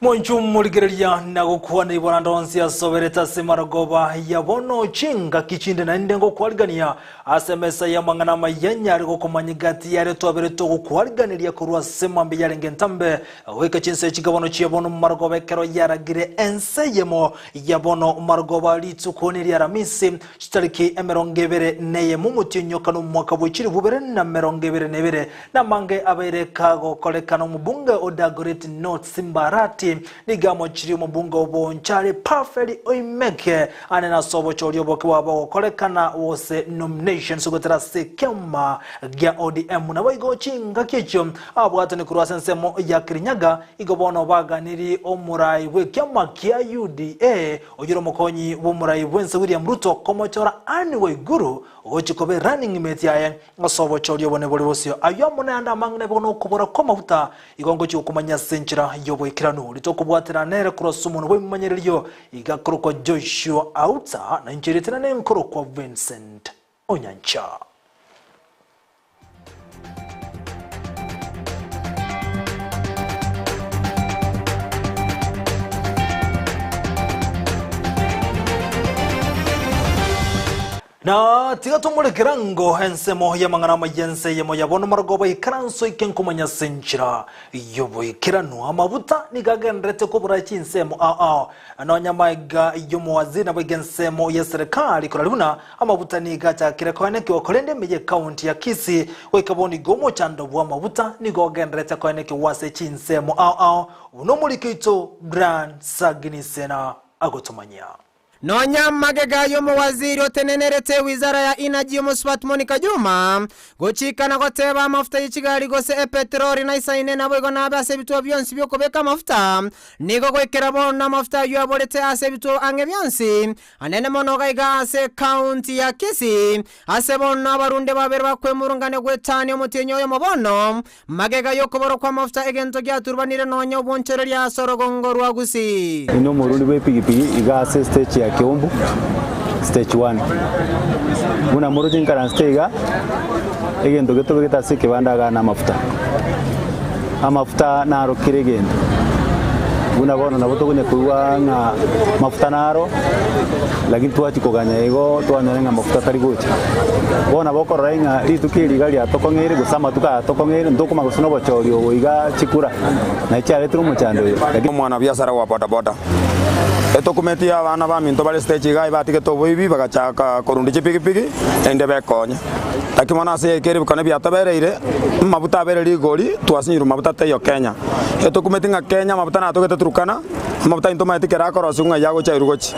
Mwanchu morigereria na gokwana iboranda onsi asoberete ase marogoba ya bono chingaki chinde naende ngokwarigania ase emesa y'amang'ana amaya nyare gokomanya egati yare twabere togokwariganeria korwa ase mambia yarenge entambe goika chinsa chikabono chia bono marogoba ekero yaragire ense eyemo ya bono marogoba rituko neria Aramisi chitariki 21 omotienyi omwaka bwe 2022 Namange abeire kagokorekana omobunge o Dagoretti North Simba Arati nigo amochirie omobunge o Bonchari Parfeli Oimeke ane nase obochori oboke bwabo gokorekana gose nominations gotera ase ekiama gia ODM. Naboigo chingaki echio abwatani korwa ase ensemo ya Kirinyaga igo bono baganiri omorai bw'ekiama kia UDA oyore omokonyi bw'omorai bwense William Ruto komochora Anne Waiguru gochia koba erunning mate yaye Ase obochori obo nebore bosio ayio amo nayande amang'ana ebe nokobora kw'amaguta, igo ngochia gokomanyia ase enchera y'oboikeranu. Ritokobwatera nere korwa ase omonwa bw'ebimanyererio, iga akorokwa Joshua Auta, na inche erieta riane nkorokwa Vincent Onyancha. Na tiga tomorekere ango ensemo y'amang'ana amaya ense eyemo ya bono marogoba ikaranso ike nkomanya ase enchera y'oboikeranu. Amabuta nigo agendererete kobora chinsemo ao ao, nonya amaiga y'omowaziri naboigo ensemo y'eserekari korari buna amabuta nigo achakire koenekiwa korende ime y'ecounty ya Kisii goika bono igo omochando bw'amabuta nigo ogendererete koenekiwa ase chinsemo ao ao buna omoriki oito Brian Saginisena agotomanyia. Nonya magega y'omowaziri otenenerete wizara ya Energy Omosubati Monica Juma gochika na goteba amafuta ye chigari gose epetroli naisaine naboigo nabe ase ebituo bionsi bi'okobeka amafuta, nigo goikera bono amafuta ayio aborete ase ebituo ang'e bionsi anene mono gaiga ase ecounty ya Kisii ase bono abarunde babere bakwemurungania goetania omotienyi oyomo bono Magega y'okoborwa kw'amafuta egento giaturubanire nonya obwonchoreria ase orogongo rwa Gusii. Inde omorundi bw'epigipigi iga ase estage ya Keumbu, stage one. Buna moroche nkaransete iga, egento getobegete ase ekebanda igaa na amafuta. Amafuta naro kera egento, buna bono nabo tokonya koigwa ng'a mafuta naro, lakini twachia koganya igo twanyora ng'a mafuta tari gocha. Bono nabo okorora ng'a rituko eri iga riatokong'eire gose amatuko aya atokong'eire ntokomanya gose nobochori obo iga chikura naye chiaretire omochando oyo. Lakini. Omwanabiasara wa bodaboda etokumeti abana baminto bare stage iga batigete oboibi bagachaka korunda chipigipigi erinde bekonye. Naki bono ase yaika ebikone biatobereire, amabuta abeire rigori, twasinyirwe mabuta taiyo Kenya. Etokumeti ng'a Kenya amabuta natogete Turkana, Amabuta aye ntomaeti kera akorosiwa ng'ai agochia airwe gochia.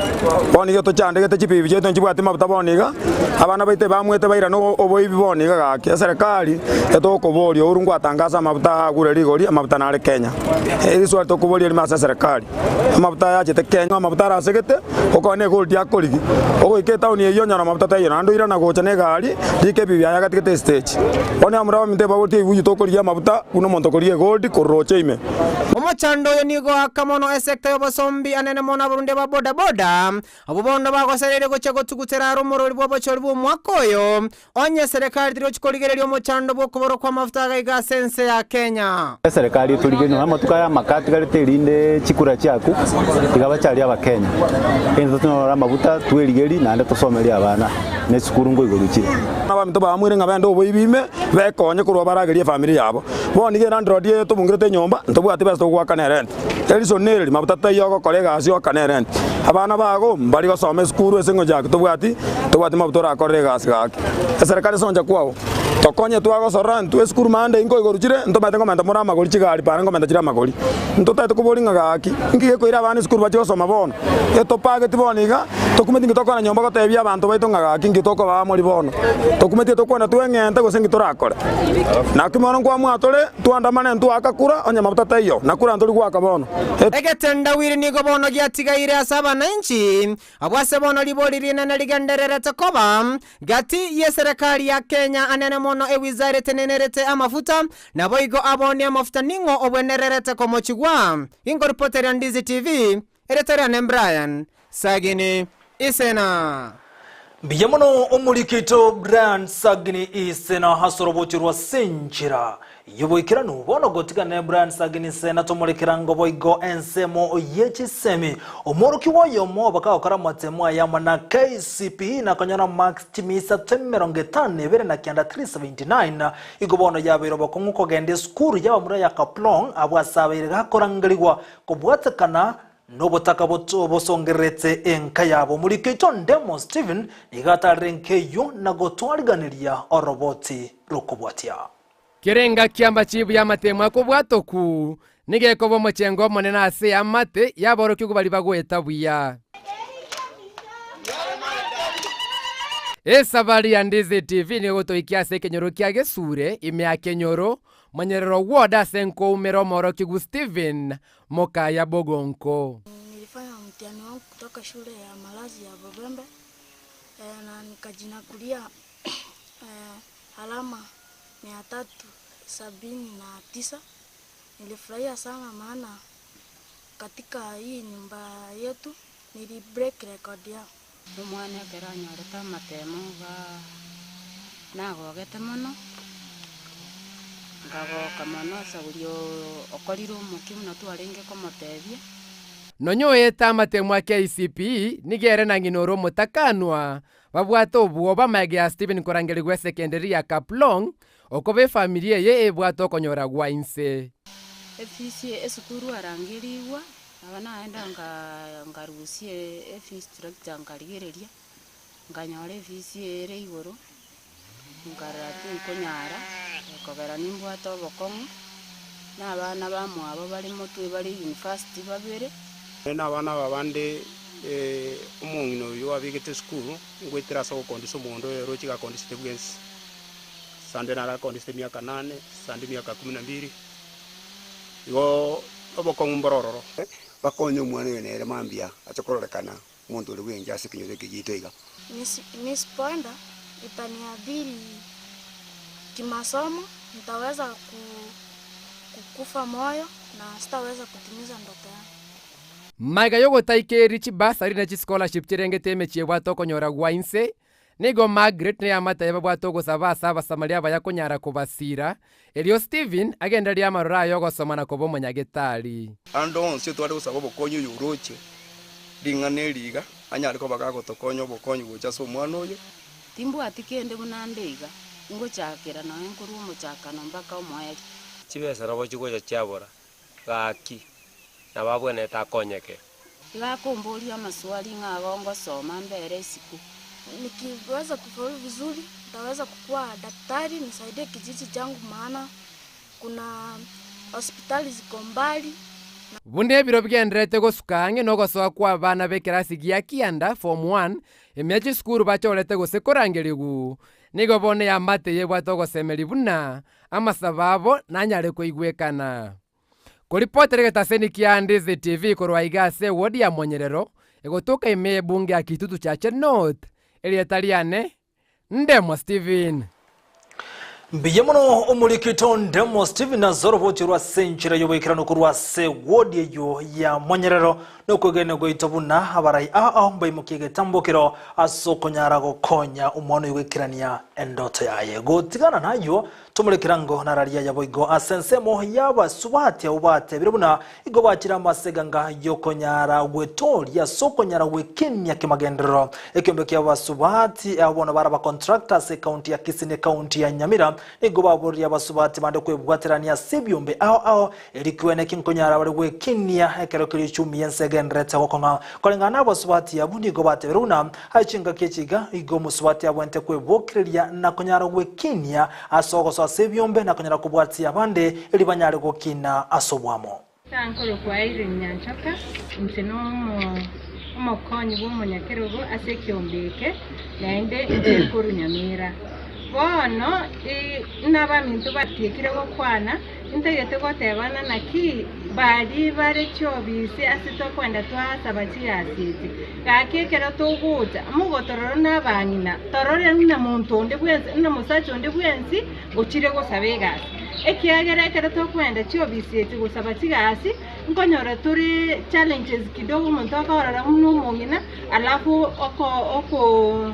Bono iga tochandegete chibibi chiaito nchibwati mabuta bono iga, abana baito ebamwete bairane oboibi bono iga gaki. Eserekari etokoboria ouru ngwatangasa amabuta aya agure rigori amabuta nare Kenya. Eriswali tokoboria erimo ase eserekari, amabuta aya achete Kenya amabuta arasegete, okore na egold akorigi, ogoika etown eyio onyore amabuta taiyo naende oirana gocha na egari, rika ebibi biaye agatigete estage. Bono abamura baminto ebagotia ebuyu tokorigia amabuta buna omonto okorigia egold korwa roche ime. Omochando oyo nigo oaka mono esecta y'obosombi anene mono abarundia ba boda boda, abwo bono bagosereire gochia gotugutera are omorori bw'obochori bw'omwaka oyo, onye serekari terigochia korigereria omochando bw'okoborwa kw'amafuta agaiga ase ense ya Kenya. Eserekari etorigererie nonya amatuko aya amake atigarete erinde chikura chiaku tiga bacharie abakenya. Egento tonyore amaguta twerigerie naende tosomerie abana na esukuru nkoigorwa chire. Abanto bamwire ng'a bende oboibi ime, bekonye korwa baragerie efamiri yabo. Bono nigo elandlord eye tobungerete enyomba, ntobwati besa togoakana erent. Erison nereri, mabuta taiyo ogokora egasi oakane erent. Abana bago mbari gosoma esukuru ase eng'encho yaki tobwati, tobwati mabuta orakorere egasi gaki. Eserekari ase oncha kwao, tokonye twagosorora intwe esukuru mande inkoigorwa chire, ntomanyete ngomenta more amagori chigari para ngomenta chire amagori. Ntotagete koboria ng'a gaki, inki gekoira abana esukuru bachie gosoma bono? Etopageti bono iga, tokumeti inki tokora nyomba gotebia abanto baito ng'a gaki inki tokobaa mori bono. Tokumeti etokwana tweng'ente gose inki torakore. Naki bono nkwamua tore, twandamane ntwaaka kura, onye amabuta taiyo, na kura ntori goaka bono. Egetendawiri nigo bono giatigaire ase abananchi, abwo ase bono ribori rinene rigendererete koba gati y'eserekari ya Kenya anene mono ewizara etenenerete amafuta, naboigo aboonia amafuta ning'o obwenererete komochigwa. Inkoripoteria Ndizi TV, Erieta riane Brian Sagini Isena. Mbuya mono omorikito Brian Sagini Isena ase orobochi rwa Senchera y'oboikeranu. Bono gotigane Brian Sagini Isena tomorekera ngo boigo ensemo ye chisemi. Omworokigwa oyomo bakagokora amatemo aya amo na KCPE na konyora marks chimia 359 379. Igo bono yabeire obokong'u kogenda esukuru y'abamura ya Kaplong abwo ase abeire gakorangerigwa kobwatekana Nobotaka bosongererete enka yabo. Omoriki oito Ndemo Stephen nigo atarire enka eyio na gotwariganeria oroboti rokobwatia. Kera engaki amachibu y'amatemo akobwata oku, nigo ekoba omochengo omonene ase eamate y'aborokigwa baria bagoeta buya. Esabari ya Ndizi TV nigo egotoikia ase ekenyoro kia Gesure, ime ya Kenyoro, Monyerero Ward ase nkoumera omorokigwa Stephen Mokaya bogonko. Nilifanya mtihani wangu kutoka shule ya malazi ya Bobembe na nikajinyakulia alama 379. Nilifurahia sana maana katika hii nyumba yetu nili break record yao. Omwana ekero anyorete amatemo iga nagogete mono, nkagoka mono ase oria okorire omokia buna twarenge komotebia. Nonya oete amatemo a KCPE, nigo ere na ng'ina ore omotakanwa, babwate obwoba amaiga ya Stephen korangerigwa esekenderi ya Kaplong, okoba efamiri eye ebwate okonyora gwa inse. Efisi esukuru arangerigwa, Nabo naenda nkarusia efees structure nkarigereria, nkanyora efees ere igoro, nkarora tinkonyara, ekogera nimbwate obokong'u, na abana bamwabo bare motwe bare university babere. Na abana aba bande omong'ina oyio abegete esukuru, ngoetera ase ogokondisa omogondo oyo oroche gakondisete bwensi. Sande naro akondisete emiaka nane, sande emiaka kumi na mbili. Igo obokong'u mbore ororo. Bakonye omwana oyo nere mambia ache kororekana omonto ore bwenche ase ekenyoro eke giaito iga. Nisipoenda itaniadhiri kimasomo, nitaweza kukufa moyo na sitaweza kutimiza ndoto yangu. Magega y'ogotaikeria chibasari ne chischolarship chirengete emechie ebwate okonyora gwa inse, Nigo Margaret na eamate yaye babwate ogosaba ase Abasamaria abaya konyara kobasiira, erio Stephen agendererie amaroro aye ogosoma na koba omonyagetari. Ande onsi otware gosaba obokonyi oyo oroche ring'ana eri iga, anyare koba gagotokonya obokonyi gocha ase omwana oyo. Timbwati kende buna nde iga, ingochakera nonya nkorwa omochakano mpaka omoerio. Chibesa nabo chigocha chiabora, gaki, nabo abwenerete akonyeke. Iga akomboria amaswali ng'a igo ngosoma mbere isiko. Nikiweza kufaulu vizuri, nitaweza kukuwa daktari nisaidie kijiji changu maana kuna hospitali ziko mbali. Buna ebiro bigendererete gosuka ang'e nogosoa kw'abana b'ekerasi gia kianda, form one, ime chisukuru bachorete gose korangerigwa, nigo bono eamate eye ebwate ogosemeria buna amasabo abo nanyare koigwekana. Koripotera egetaseni kia Ndizi TV korwa aiga ase ewodi ya Monyerero, egotoka ime y'ebunge ya Kitutu Chache North, erieta riane Ndemo Stephen. Mbuya mono omorikito Ndemo Stephen ase orobochi rwa ase enchera y'oboikeranu korwa ase wodi eyio ya Monyerero nokwegena gwaito buna abarai ao mbaimokie egetambokero ase okonyara gokonya omwana oyo goikerania endoto yaye. Gotigana nayio Tomorekera ngo nararia yaboigo ase ensemo y'abasubati abwo batebire buna igo bachire amaseganga y'okonyara gwetoria ase okonyara gwekenia kemagenderero. Ekeombe ki'abasubati abwo bono bare abacontractor ase ecounty ya Kisii na ecounty ya Nyamira nigo baboririe abasubati bande kwebwaterania ase ebiombe ao ao erio kiwene ki nkonyara bare gwekenia ekero keria uchumi y'ense egendererete gokong'a. Koreng'ana n'abasubati abwo nigo batebire buna Aye chingaki echi iga, igo omosubati abwenerete kwebokereria na konyara gwekinia ase ogosoa ase ebiombe na konyara kobwatia abande, erio banyare gokina ase oboamo. Nkorokwa Irene Nyanchoka, inche nomokonyi bw'omonyakerogo ase ekiombe eke, naende inche nkorwa Nyamira. Bono nabaminto batiekire gokwana, Ntagete gotebana naki baria bare chiobisi ase tokwenda twasaba chigasi echi. Gaki ekero togocha, mogotorora nabang'ina, torore ng'a monto onde bwensi, ng'a mosacha onde bwensi ochire gosaba egasi. Ekiagera ekero tokwenda chiobisi echi gosaba chigasi, nkonyora tore challenges kidogo omonto akorora buna omong'ina, alafu oko oko.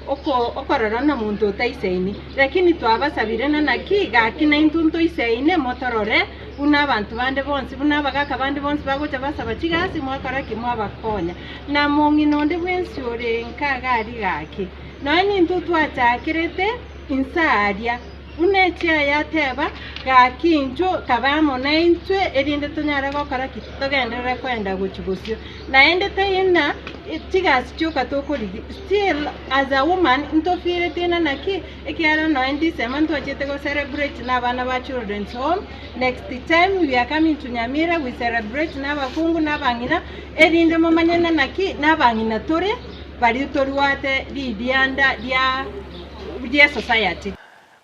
oko okorora na monto otaisaini, lakini twabasabire na naki gaki naintwe ntoisaine motorore buna abanto bande bonsi, buna abagaka bande bonsi bagocha basaba chigasi mwakora ki? Mwabakonya. Na mong'ina onde bwensi ore nka iga aria gaki, nonya nintwe twachakerete inse aria. Buna echiaye yateba, Gaki inchuo kabe amo naintwe, erinde tonyare gokora ki? Togenderere koenda gochia bosio. Naende taiyo ng'a chigasi chioka tokorigia, still as a woman ntofeelete ng'a naki, ekiagera nonya December ntwachete go celebrate na abana ba children's home, next time we are coming to Nyamira we celebrate na abakungu na abang'ina, erinde momanye ng'a naki na abang'ina tore baria torwate ribianda ria. rie society.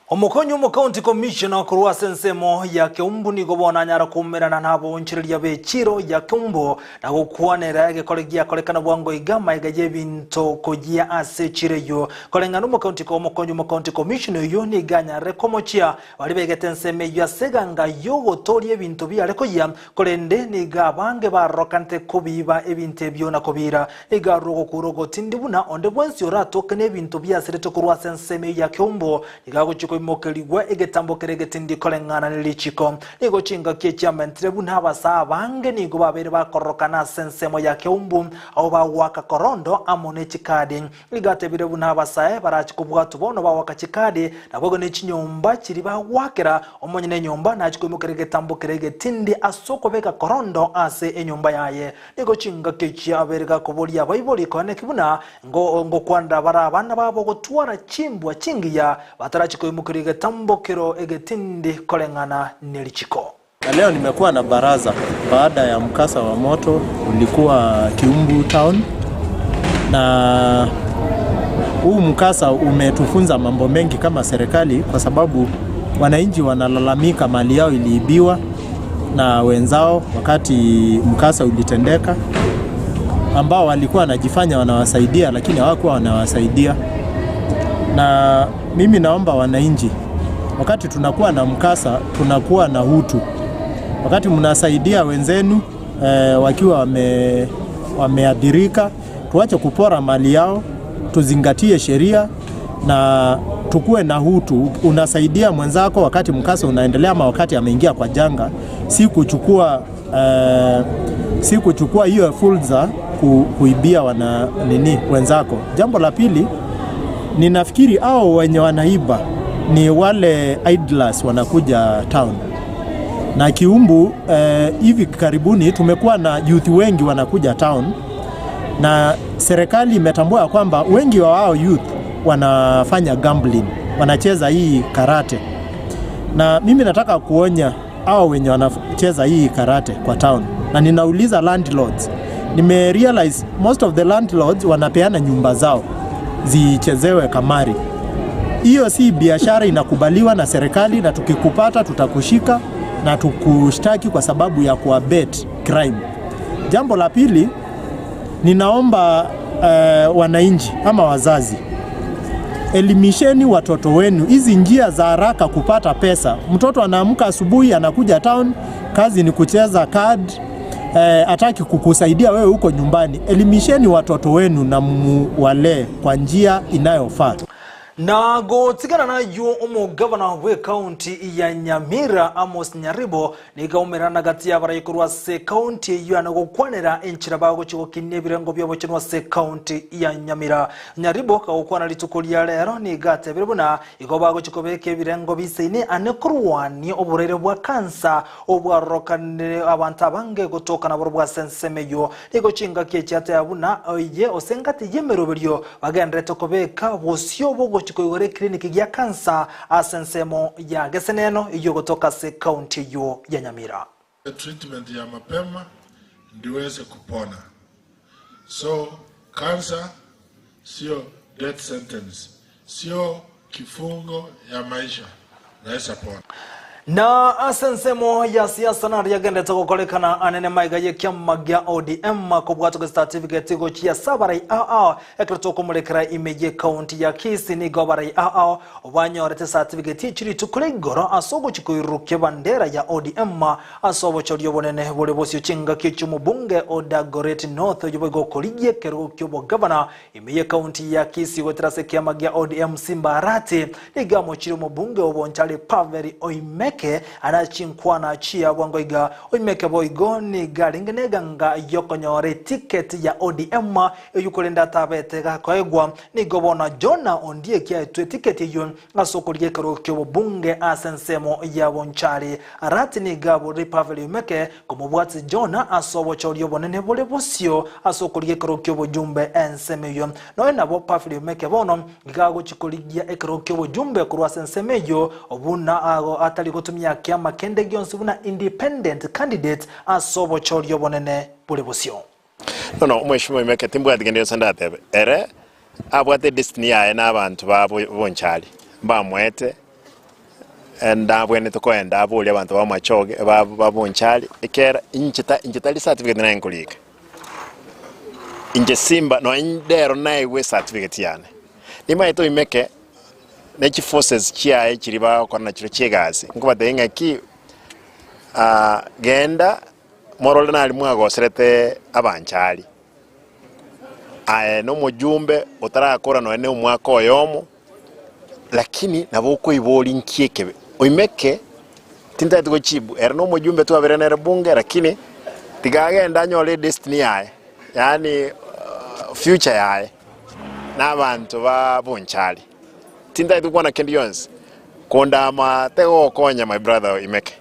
Omokonyi omokaunti commissioner korwa ase ensemo ya Keumbu nigo bono anyara koumerana nabaonchoreria b'echiro ya Keumbu na gokwanera egekore giakorekana bwango iga magega y'ebinto koyia ase echiro eyio. Koreng'ana omokaunti omokonyi omokaunti commissioner oyio nigo anyarire komochia baria begete ensemo eyio ase eganga y'ogotoria ebinto biare koyia korende nigo abange barorokanete kobiiba ebinto ebio na kobiira. Nigo arure ogokura ogotindi buna onde bwensi oratoke n'ebinto biasiretwe korwa ase ensemo eyio ya keumbu, nigo agochia koimokerigwa egetambo kere egetindi koreng'ana ne richiko. Nigo chingaki echiamentire buna abasaa abange nigo babeire bakororokana ase ensemo ya keumbu, abwo bagoaka korondo amo ne chikadi. Nigo atebire buna abasae barache kobwatwa bono bagoaka chikadi, naboigo ne chinyomba chiria bagoakera, omonyene enyomba nachie koimokeria egetambo kere egetindi ase okobeka korondo ase enyomba yaye. Nigo chingaki chiabeire gakoboria abaibori koeneki buna ngokwanera bare abana babo gotwara chimbwa chingiya batarachi koimokeria egetambokero egetindi koreng'ana nerichiko. Na leo nimekuwa na baraza baada ya mkasa wa moto ulikuwa Kiumbu town, na huu mkasa umetufunza mambo mengi kama serikali, kwa sababu wananchi wanalalamika mali yao iliibiwa na wenzao wakati mkasa ulitendeka, ambao walikuwa wanajifanya wanawasaidia, lakini hawakuwa wanawasaidia. Na mimi naomba wananchi, wakati tunakuwa na mkasa tunakuwa na utu. Wakati mnasaidia wenzenu eh, wakiwa wame, wameathirika, tuache kupora mali yao, tuzingatie sheria na tukuwe na utu. Unasaidia mwenzako wakati mkasa unaendelea ama wakati ameingia kwa janga, si kuchukua eh, si kuchukua hiyo fursa ku, kuibia wana nini wenzako. Jambo la pili, ninafikiri hao wenye wanaiba ni wale idlers wanakuja town na Kiumbu. Eh, hivi karibuni tumekuwa na youth wengi wanakuja town na serikali imetambua ya kwamba wengi wa wao youth wanafanya gambling, wanacheza hii karate, na mimi nataka kuonya hao wenye wanacheza hii karate kwa town, na ninauliza landlords, nime realize most of the landlords wanapeana nyumba zao zichezewe kamari. Hiyo si biashara inakubaliwa na serikali, na tukikupata tutakushika na tukushtaki kwa sababu ya kuabet crime. Jambo la pili, ninaomba wananchi ama wazazi elimisheni watoto wenu hizi njia za haraka kupata pesa. Mtoto anaamka asubuhi anakuja town, kazi ni kucheza card, hataki kukusaidia wewe huko nyumbani. Elimisheni watoto wenu na muwalee kwa njia inayofaa. Na gotigana nayo omogavana bw'ekaunti ya Nyamira Amos Nyaribo nigo aumerana gati y'abaraikorwa ase ekaunti eyio ana gokwanera enchera bagochia gokinia ebirengo bia obochenu ase ekaunti ya Nyamira. Nyaribo kagokwana rituko ria rero nigo atebire buna igo bagochia kobeka ebirengo bisaine ane korwania oboraire bwa kansa obwarorokanire abanto abange gotoka nabo bwa ase ensemo eyio. Nigo chingaki echiateba buna oye ase engati y'emeroberio bagenderete kobeka bosio bogochia koigora eclinic gia kansa ase ensemo ya Geseneno eyio gotoka ase ekaunti eyio ya Nyamira. Treatment ya mapema ndio uweze kupona. So cancer sio death sentence, sio kifungo ya maisha, naweza pona. Na ase ensemo ya siasa naria agenderete gokorekana anene maiga y'ekiama gia ODM kobwatwa certificate gochia ase abarai ao ao ekero tokomorekera ime y'ekaunti ya Kisii nigo abarai ao ao banyorete certificate echi rituko ria igoro ase ogochia koirurukia ebandera ya ODM ase obochori obonene bore bosio chingaki echio omobunge o Dagoretti North oyio boigo okorigia ekerogo ki'obogavana Ime y'ekaunti ya Kisii goetera ase ekiama gia ODM Simba Arati nigo amochire omobunge o Bonchari Pavel Oimeke are chinkwana chia bwango iga. Oimeke boigo nigo arenge neganga yokonyora etiketi ya ODM eyio korende atabete gakoegwa. Nigo bono Jonah Ondieki aetwe etiketi eyio ase okorigia ekerogo ki'obobunge ase ensemo ya Bonchari. Arati nigo aborire Pavel Oimeke Komobwatse Jona ase obochori obonene bore bosio ase okorigia ekerogo ki'obojumbe ensemo eyio. Nonya nabo Pafili omeke bono iga agochia korigia ekerogo ki'obojumbe korwa ase ensemo eyio, buna ago atari gotumia kiama kende gionsi buna independent candidate ase obochori obonene bore bosio. Bono omweshimiwa Oimeke timbwati kende gionsi ndatebe, ere abwate edestiny yaye na abanto ba bonchari mbamoete ndabwenerete koenda aborie abanto b'amachoge ba bonchari ekera inche ta inche tari certificate naye nkorika. Inche simba nonye ndero naegwe ecertificate yane, nimanyete Oimeke ne chiforces chiaye chiria bagokora nachio chi'egasi, nkobatebia ng'aki genda Morore naria mwagoserete abanchari. Aye nomojumbe otarakora nonya ne omwaka oyomo, lakini nabo okoiboria nki ekebe. Oimeke, tintageti gochibu, ere nomojumbe twabere nere bunge lakini tiga agende anyore edestiny yaye, yaani future yaye na abanto ba bonchari. Tintageti gokwana kende gionsi, kondama tegogokonya my brother Oimeke.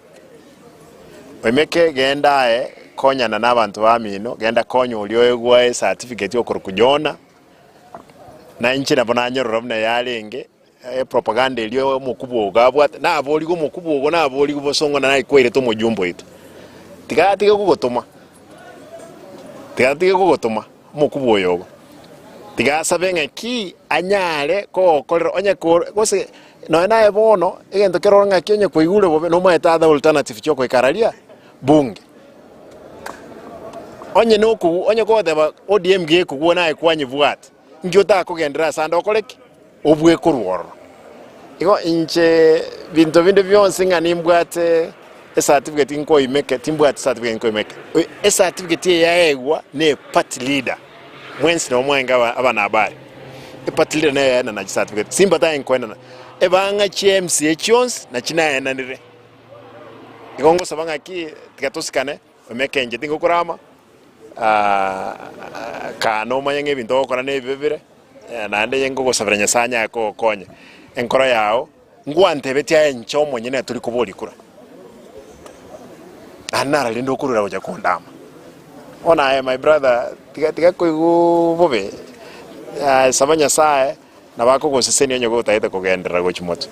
Oimeke genda aye konyana nabanto bamino, genda konya oria oegwa ecertificate okorokwa Jona, na inche nabo nanyorora buna yarenge, epropaganda eria omokubwa ogo abwate, naborigwe omokubwa ogo naborigwe bosongo na naye kwairete omojumbe oito. Tiga atige kogotoma, tiga atige kogotoma omokubwa oyo ogo. Tiga asabe ng'a ki anyare kogokorera onye kore gose nonya naye bono egento kere ore ng'aki onye kwaigure bobe nomaete other alternative chiokoikara aria bunge. Onye nokogu onye kogoteba ODM gekogwa naye kwanyebwate, inki otakogenderera ase ande okore ki? Obue korwa ororo. Igo inche binto binde bionsi ng'a nimbwate ecertificate nkoimeke, timbwati certificate nkoimeke. Ecertificate eye yaegwa na eparty leader, mwensi nabo mwarenge aba abanahabari. Eparty leader neye yaenana chicertificate, simba taye nkoenana. Ebang'a chia MCA chionsi nachi naenanire. Igo ngosaba ng'aki tiga tosikane, oimeke inche tingokorama, kaa nomanye ng'a ebinto ogokora nebibe bire. Naende inye ngogosabera Nyasae anyare kogokonya enkoro yao, ngwantebetie aye inche omonyene tori koboria kura. Naende nararende okorwera gocha kondama. Bono aye my brother, tiga tiga koigwa bobe, saba Nyasae nabo akogosesenia onye gotagete kogenderera gochia motwe.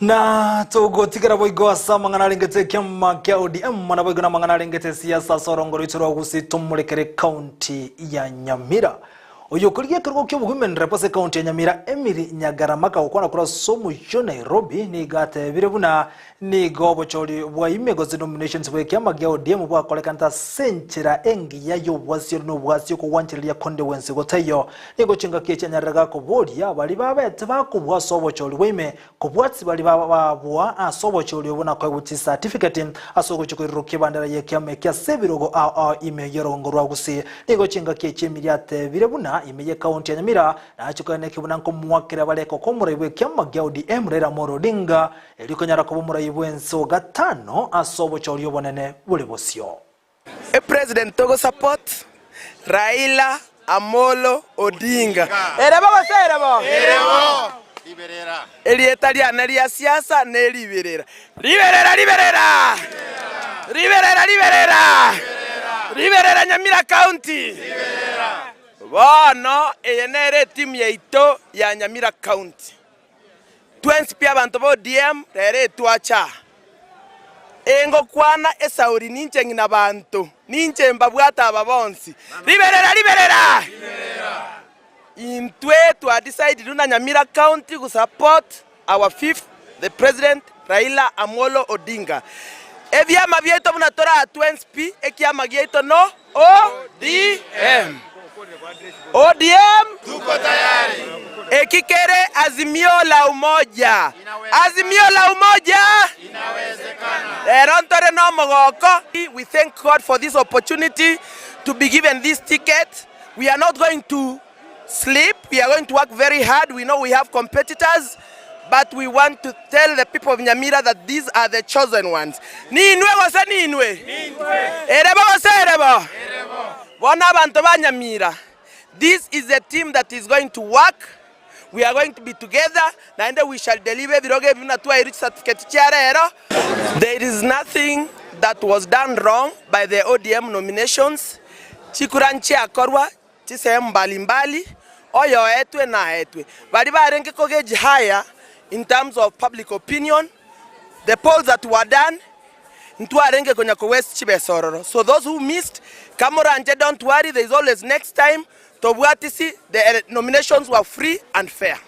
Na togotigera boigo ase amang'ana arengete ekiama kia ODM naboigo namang'ana arengete esiasa ase orongo rwaito rwa Gusii tomorekere ekaunti ya Nyamira. Oyo okorigia ekerogo kia obowomen rep ase ekaunti ya Nyamira Emily Nyagarama kagokwana korwa ase omochie o Nairobi nigo atebire buna nigo obochori bwa ime gose nominations bwa ekiama gia ODM bwakorekanete ase enchera engiya y'obwasiori na obwasi okogwanchereria konde gwensi gotaiyo. Nigo chingaki echi anyarire gakoboria baria babete bakobua ase obochori bwa ime kobua tibari babua ase obochori obo na koegwa chicertificate ase ogochia koirurukia ebandera y'ekiama eke ase ebirogo ao ao ime y'orogongo rwa Gusii. Nigo chingaki echi Emily atebire buna ime y'ekaunti ya Nyamira nachie koeneki buna nkomoakera bare koko omorai bw'ekiama gia ODM Raila Amolo Odinga erio konyara koba omorai bw'ense o gatano ase obochori obonene bore bosio. Epresident togo support Raila Amolo Odinga. Ere bo gose ere bo? Erieta riane ria siasa ne riberera. Riberera riberera! Riberera riberera! Riberera Nyamira County! Bono eye nere etimu yaito ya Nyamira County. Twensi pi abanto ba ODM rero etwacha aa. Engokwana esauri ninche ng'ina banto, ninche mbabwate aba bonsi. Riberera riberera! Intwe twa decide na Nyamira County go support our fifth the president. Raila Amolo Odinga. Ebiama biaito buna toratwe enspi ekiama giaito no ODM. ODM Tuko tayari. Eki kere Azimio la Umoja. Azimio la Umoja. Inawezekana. Rero ntore nomogoko. We thank God for this opportunity to be given this ticket. We are not going to sleep, we are going to work very hard, we know we have competitors but we want to tell the people of Nyamira that these are the chosen ones. Ninwe gose ninwe? Erebo gose erebo? Bono abanto ba Nyamira, this is the team that is going to work, we are going to be together, naende we shall deliver ebirogo ebi buna twairwe chicertificate chia rero. There is nothing that was done wrong by the ODM nominations, chikura nchiakorwa Chisehemu mbali mbali, oyoetwe naetwe. Baria barenge kogauge higher in terms of public opinion, the polls that were done, ntwarenge konya ko waste chibesa ororo. So those who missed, kamoranche don't worry, there is always next time, tobwatisi, the nominations were free and fair.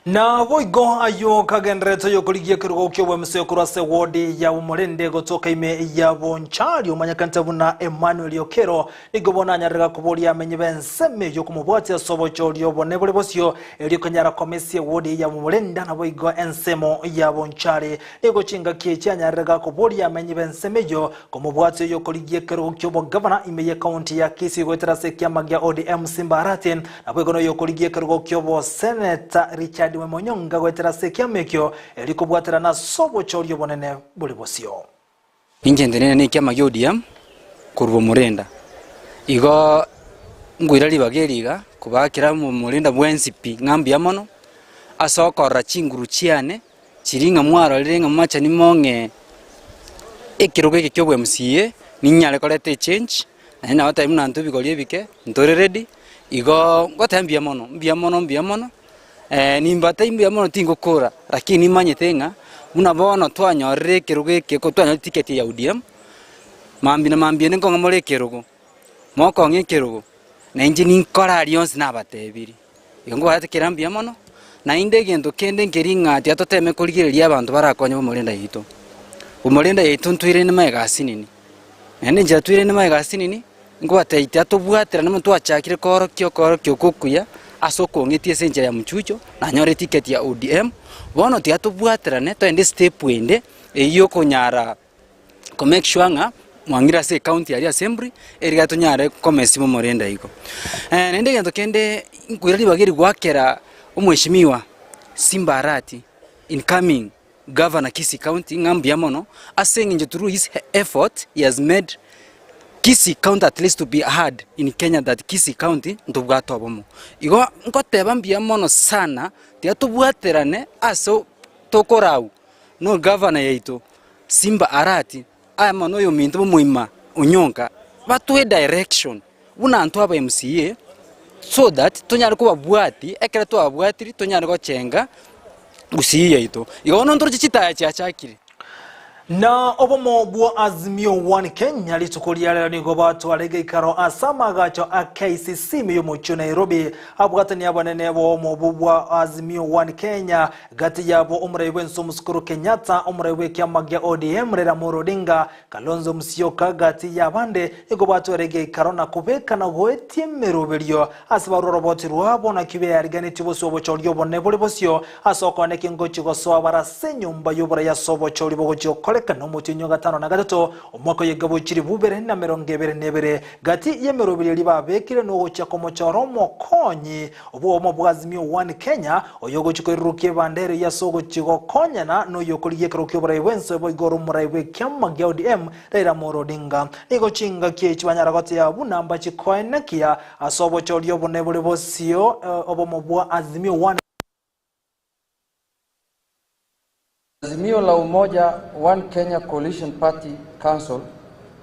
Naboigo ayio kagendererete oyokorigia ekerogo ki'obwemeseo korwa ase ewodi ya Bomorende gotoka ime ya Bonchari omanyekanete buna Emmanuel Okero nigo bono anyarire koboria amenyi b'ensemo eyio komobwatia ase obochori obone bore bosio erio konyara komesia ewodi ya Bomorenda naboigo ensemo ya Bonchari nigo chingaki echi anyarire gakoboria amenyi b'ensemo eyio komobwatia oyokorigia ekerogo ki'obogavana ime y'ekaunti ya Kisii goetera ase ekiama gia ODM Simba Arati Naboigo noyokorigia ekerogo ki'oboseneta Richard Wemonyonga goetera ase ekiama ekio, erio kobwaterana ase obochori obonene bore bosio. Inche ntenene nekiama gia ODM korwa omorenda, igo nkoira ribaga eri iga kobakera omorenda bwensi pi ng'a mbuya mono ase okorora chinguru chiane chiria ng'a mwarorire ng'a mwachani mong'e ekerogo eke kia obo MCA ninyare koreta echange. Naende nagotebi buna intwe ebigori ebike, ntore ready, igo ngoteba mbuya mono, mbuya mono mbuya mono, nimbatebie mbuya mono tingokora, lakini nimanyete ng'a buna bono twanyorire ekerogo eke ko twanyorire ticket ya ODM, mambia na mambia ende nkong'a more ekerogo, mokong'a ekerogo, na inche ninkore aria onsi nabatebirie. Igo nkobarete kera mbuya mono, naende egento kende nkeri ng'a tiga toteme korigereria abanto barakonye bomorenda yaito. Bomorenda yaito ntwairane magega asinini. Naende enchera twairane magega asinini, nkobatebia tiga tobwaterane mono twachakire koorokia okoorokia okwo okuya, ase okong'etia ase enchera ya mchucho, nanyore eticket ya ODM, bono tiga tobwaterane togende estep ende, eywo yokonyara ko make sure ng'a mwang'ire ase ecounty aria assembly, eriga tonyare komesima omorende igo. Naende egento kende, nkoira ribaga eri goakera omweshimiwa Simba Arati incoming Governor Kisii County ng'a mbuya mono, ase eng'encho through his effort he has made Kisii County at least to be heard in Kenya that Kisii County ntobwate obomo. Igo ngoteba mbuya mono sana, tiga tobwaterane ase tokorau no governor yaito Simba Arati amo na oyominto bw'omoima Onyonka batoe direction buna intwe aba MCA so that tonyare kobabwatia ekero twababwatiri tonyare gochenga gusii yaito. Igo bono ntoroche chitaya chiachakire. Na obomo bwa Azimio One Kenya rituko ria rero nigo batwara egeikaro ase amagacho a KICC ime y'omochie o Nairobi. Abwatani abanene b'obomo obwo bwa Azimio One Kenya gati yabo omorai bw'ense Omusukuru Kenyatta, omorai bw'ekiama gia ODM Raila Amolo Odinga, Kalonzo Musyoka gati y'abande nigo batwara egeikaro na kobeka na goetia emeroberio Ase barua oroboti rwabo naki beariganetie bosio obochori obonene bore bosio, ase okoona ekengochi gosoa bare ase enyomba y'oborai ase obochori bogochia gokorekana omotienyi o gatano na gatato, omwaka oyegabwa chilifu ibere na emerongo ebere na ebere. Gati y'emeroberi eria babekire nogochia komochora omokonyi bw'obomo bwa Azimio One Kenya, oyogochia koirurukia ebandera eyio ase ogochia gokonyana noyokorigia ekerogo ki'oborai bw'ense boigo ore omorai bw'ekiama gia ODM Raila Amolo Odinga. Nigo chingaki echi banyara goteba buna mbachie koenekia Ase obochori obonene bore bosio obomo bwa Azimio One. Azimio la Umoja One Kenya Coalition Party Council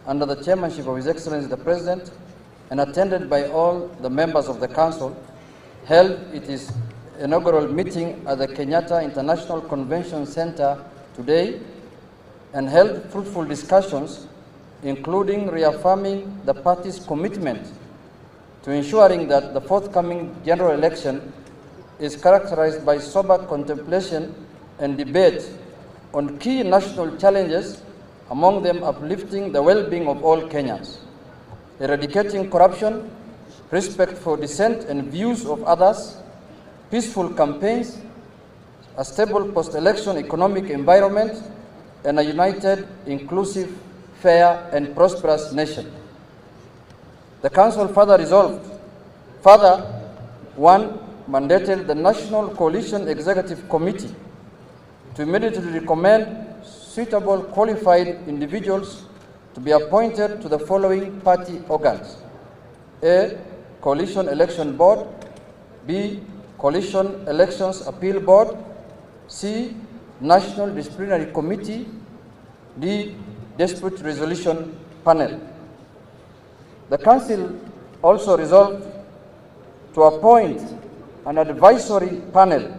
under the chairmanship of His Excellency the President and attended by all the members of the council held its inaugural meeting at the Kenyatta International Convention Center today and held fruitful discussions including reaffirming the party's commitment to ensuring that the forthcoming general election is characterized by sober contemplation and debate on key national challenges, among them uplifting the well-being of all Kenyans, eradicating corruption, respect for dissent and views of others, peaceful campaigns, a stable post-election economic environment, and a united, inclusive, fair, and prosperous nation. The Council further resolved, further, one, mandated the National Coalition Executive Committee to immediately recommend suitable qualified individuals to be appointed to the following party organs. A. Coalition Election Board. B. Coalition Elections Appeal Board. C. National Disciplinary Committee. D. Dispute Resolution Panel. The Council also resolved to appoint an advisory panel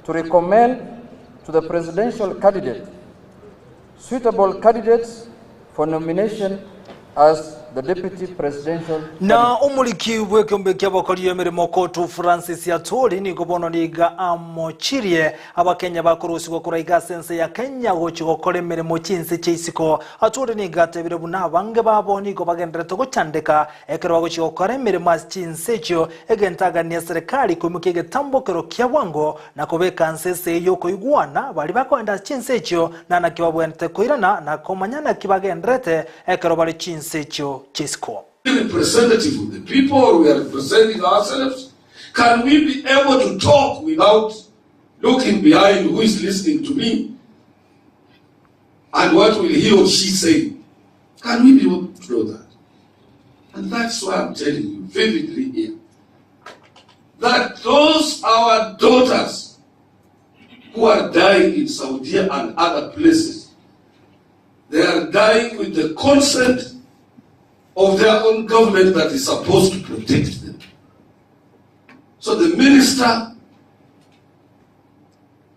to recommend to the presidential candidate suitable candidates for nomination as the deputy presidential Na omoriki bw'ekeombe ki'abakori emeremo Kotu Francis Atwoli nigo bono niga amochirie Abakenya bakorusigwa korwa iga ase ense ya Kenya gochia gokora emeremo chinse chia isiko. Atwoli nigo atebire buna abange babo nigo bagendererete gochandeka ekero bagochia gokora emeremo ase chinse echio, egento aganie serikali koimokia egetambokero kia bwango na kobeka nse ase y'okoigwana baria bakoenda ase chinse echio na naki babwenerete koirana na komanya naki bagendererete ekero bare chinse echio chi'isiko. Representative of the people or we are representing ourselves? Can we be able to talk without looking behind who is listening to me? And what will he or she say? Can we be able to do that? And that's why I'm telling you vividly here that those our daughters who are dying in Saudi and other places, they are dying with the consent of their own government that is supposed to protect them. So the minister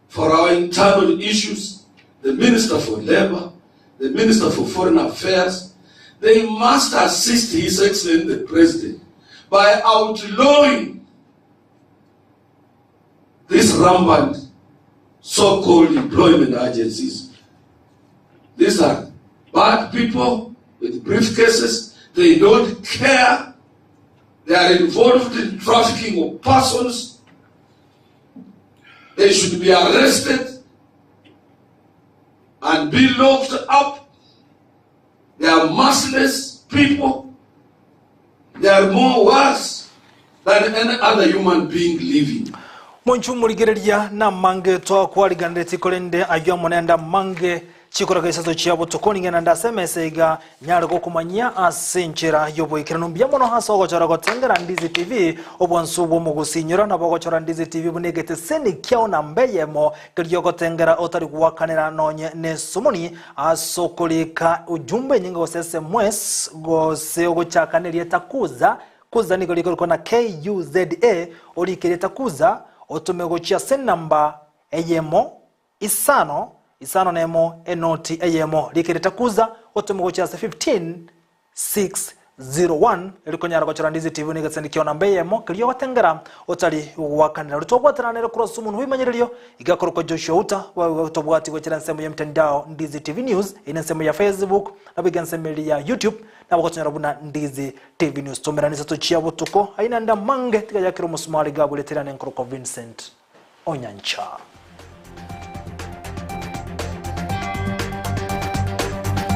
for our internal issues, the minister for labor, the minister for foreign affairs, they must assist His Excellency the President by outlawing this rampant so-called employment agencies. These are bad people with briefcases. They don't care. They are involved in trafficking of persons. They should be arrested and be locked up. They are merciless people. They are more worse than any other human being living. Monchu morigereria namange twakwariganeretie korende ayio amo nende amange chikoraga isato chia botuko ning'ende nde ase emesa iga nyare gokomanyia ase enchera y'oboikeranu mbuya mono ase ogochora gotengera Ndizi TV obwansu bw'omogusinyora nabo ogochora Ndizi TV buna egeteseni kiao namba eyemo keria ogotengera otari goakanera nonye nesomoni Ase okorika ujumbe enyinge gose sms gose ogochaka nerieta kuza, kuza nigo rikorikwa na KUZA, orike erieta kuza otome gochia ase enamba eyemo isano isano nemo enoti eyemo. Rika erieta kuza otome gochia ase 15 601 erikonyara gochora Ndizi TV negesende kio namba eyemo keria ogotengera otari goakanera ori twabwatana nere korwa ase omonwa bw'emanyererio iga akorokwa Joshua Uta tobwati gochera ensemo ya mtandao Ndizi TV News ere ensemo ya Facebook nabo iga ensemo eri ya YouTube nabo gotonyora buna Ndizi TV News tomerane isato chia botuko aye naende amange tiga yakera omosumari gabureterane nkorokwa Vincent Onyancha.